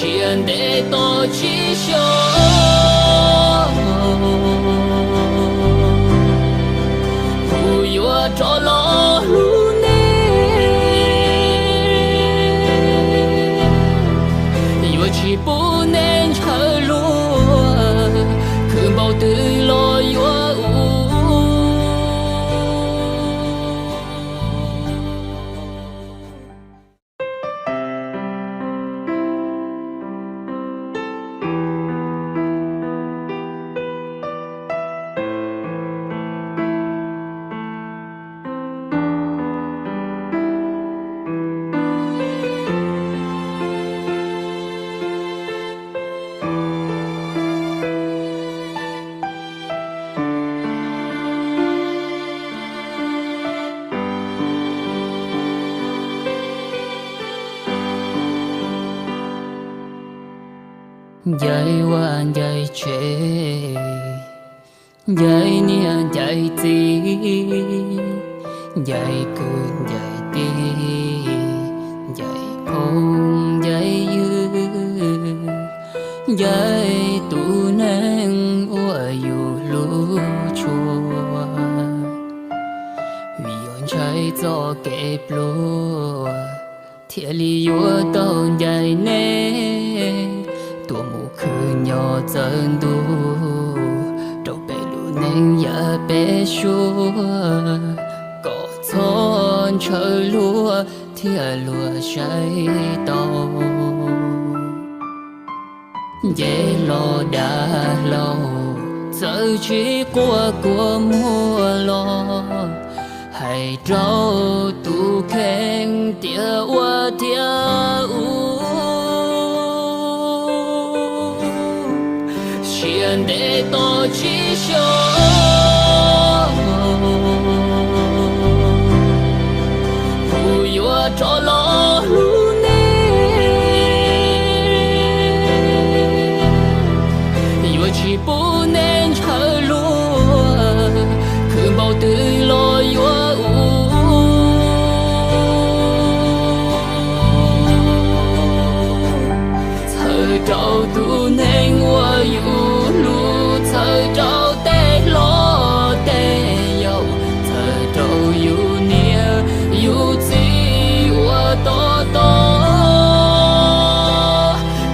Siav ntev tos tsis xyov, kuv yuav rov los hlub nej, yuav tsis pub nej ntshaw luag, khwv npaum twg los yuav ua. Ncaim vaj ncaim tsev, ncaim niam ncaim txiv, ncaim kwv ncaim tij, ncaim phooj ncaim ywg, ncaim tus neeg uas yus hlub tshua. Vim yuav ntshai txoj kev pluag, thiaj li yuav tau ncaim nej tuaj mus khwv nyob txawv ntuj rau peb lub neej yav peb suab, kom txhob ntshaw luag thiaj luag saib tau. Nce hlo dag hlau, txawm tsis quaj kua muag los, hais rau tus kheej tias ua thiab ua. Siav ntev tos tsis xyov, kuv yuav rov los hlub nej, yuav tsis pub nej ntshaw luag, khwv npaum twg los yuav ua. Txhawm rau tus neeg uas yus hlub, txhawm rau tej hlob tej yau, txhawm rau yus niam yus txiv uas tob tob.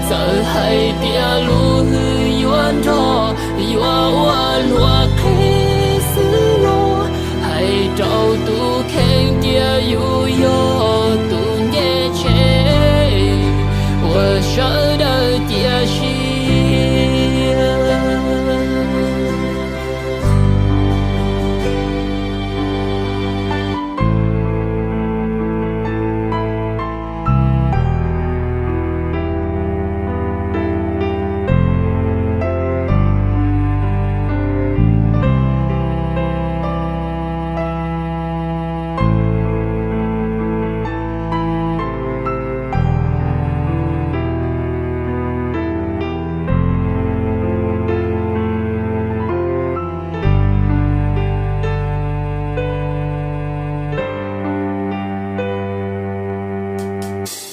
Txawm hais tias lub hwj yuav nrog, yuav ua luag qhev xwb los, hais rau tus kheej tias yus yog tus ncej tseg uas sawv daws cia siab.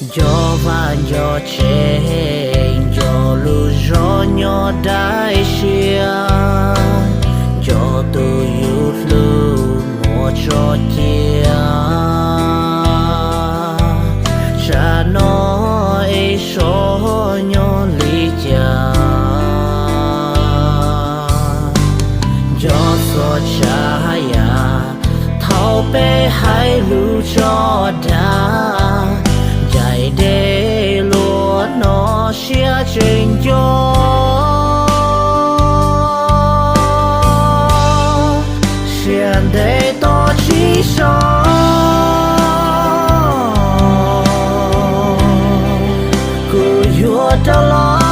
Nco vaj nco tsev, nco lub zos nyob daim siab, nco tus yus hlub muaj tso cia. Tsam no es sov nyob li cas, nco txhua tsav yam thaum peb hais lus tso dag, ncaim dej luag no siab tseem nco. Siav ntev tos tsis xyov, kuv yuav rov los